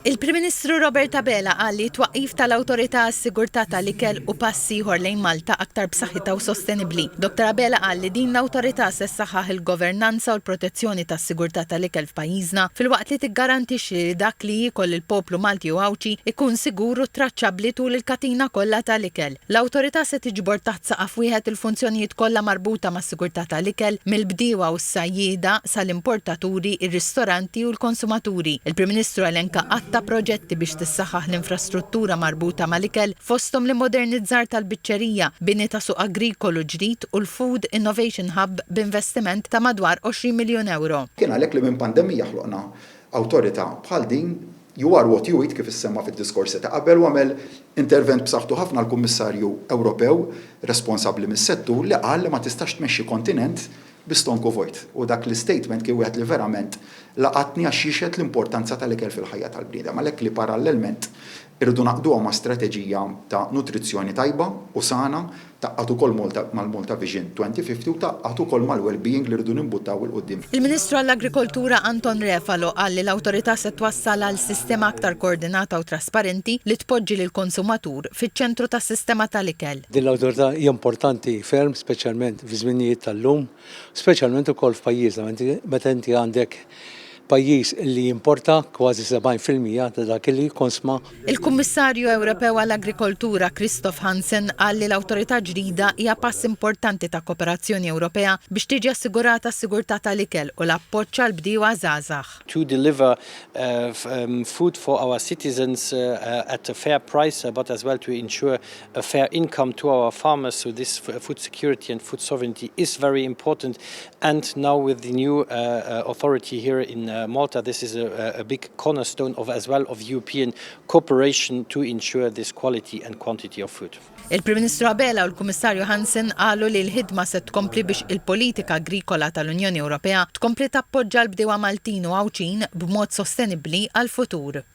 Il-Prim Ministru Robert Abela qal li t-twaqqif tal-Awtorità għas-Sigurtà tal-Ikel hu pass ieħor lejn Malta aktar b'saħħitha u sostenibbli. Dottor Abela qal li din l-awtorità se ssaħħaħ il-governanza u l-protezzjoni tas-sigurtà tal-ikel f'pajjiżna filwaqt li tiggarantixxi li dak li jiekol il-poplu Malti u Għawdxi jkun sigur u traċċabbli tul il-katina kollha tal-ikel. L-awtorità se tiġbor taħt saqaf wieħed il-funzjonijiet kollha marbuta mas-sigurtà tal-ikel, mill-bdiewa u s-sajjieda sal-importaturi, ir-ristoranti u l-konsumaturi. Il-Prim Ministru elenka għadd ta' proġetti biex tissaħħaħ l-infrastruttura marbuta mal-ikel, fosthom l-immodernizzar tal-biċċerija, bini ta' suq agrikolu ġdid u l-Food Innovation Hub b'investiment ta' madwar 20 miljun ewro. Kien għalhekk li minn pandemija ħloqna awtorità bħal din, you are what you eat kif issemma fid-diskorsi ta' qabel u għamel intervent b'saħħtu ħafna l-Kummissarju Ewropew responsabbli mis-settur li qal li ma tistax tmexxi kontinent bi stonku vojt. U dak l-istatement kien wieħed li verament laqatni għax jixhed l-importanza tal-ikel fil-ħajja tal-bniedem. Għalhekk li parallelment irridu ngħaqqduha ma' strateġija ta' nutrizzjoni tajba u sana, tgħaqqad ukoll mal-Malta Vision 2050 u tgħaqqad ukoll mal-well-being li rridu nimbuttaw 'il quddiem. Il-Ministru għall-Agrikoltura Anton Refalo qal li l-awtorità se twassal għal sistema aktar koordinata u trasparenti li tpoġġi lill-konsumatur fiċ-ċentru tas-sistema tal-ikel. Din l-awtorità hija importanti ferm speċjalment fiż-żminijiet tal-lum, speċjalment ukoll f'pajjiżna meta inti għandek pajjiż li jimporta kważi 70% ta' dak li jikkonsma. Il-Kummissarju Ewropew għall-Agrikoltura Christoph Hansen qal li l-awtorità ġdida hija pass importanti ta' kooperazzjoni Ewropea biex tiġi assigurata s-sigurtà tal-ikel u l-appoġġ għall-bdiewa żgħażagħ. To deliver food for our citizens at a fair price but as well to ensure a fair income to our farmers so this food security and food sovereignty is very important and now with the new authority here in Malta this is a big cornerstone of as well of European cooperation to ensure this quality and quantity of food. Il-Prim Ministru Abela u l-Kummissarju Hansen qalu li l-ħidma se tkompli biex il-politika agrikola tal-Unjoni Ewropea tkompli tappoġġa l-bdiewa Maltin u Għawdxin b'mod sostenibbli għall-futur.